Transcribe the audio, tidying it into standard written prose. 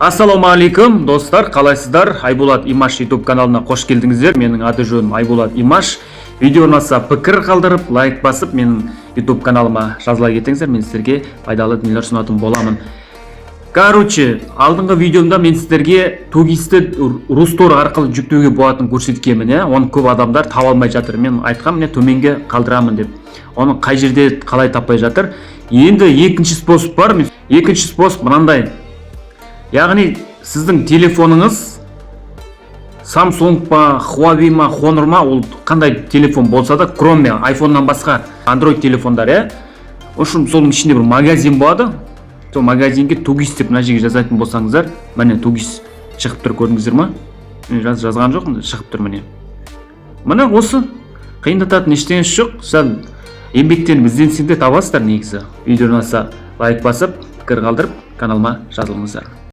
Ассалаумағалейкум, достар, қалайсыздар? Айболат Имаш YouTube каналына қош келдіңіздер. Менің аты жөнім Айболат Имаш. Видео ұнаса, пікір қалдырып, лайк басып, менің YouTube каналыма жазыла кетіңіздер. Мен сіздерге пайдалы дүниелер ұсынатын боламын. Короче, алдыңғы видеомда мен сіздерге 2ГИС-ті Рустор арқылы жүктеуге болатынын көрсеткенмін, иә. Оны көп адамдар таба алмай жатыр. Мен айтқам, міне, төменге қалдырамын деп. Оны қай жерде, қалай таппай жатыр. Енді екінші способ бар. Екінші способ мынандай. Яғни сіздің телефоныңыз Samsung па, Huawei ма, Honor ма, ол қандай телефон болса да, кроме iPhone'нан басқа Android телефондар, иә. В общем, соның ішінде бір магазин болады. Сол магазинге 2ГИС деп мына жерге жазатын болсаңыздар, міне, 2ГИС шығып тұр, көрдіңіздер ма? Мен жазған жоқпын, шығып тұр, міне. Міне, осы қиындататын ештеңесі жоқ. Сәл еңбектеніп ізденсең де табасыздар негізі. Видео ұнаса, лайк басып, пікір қалдырып, каналыма жазылыңыздар.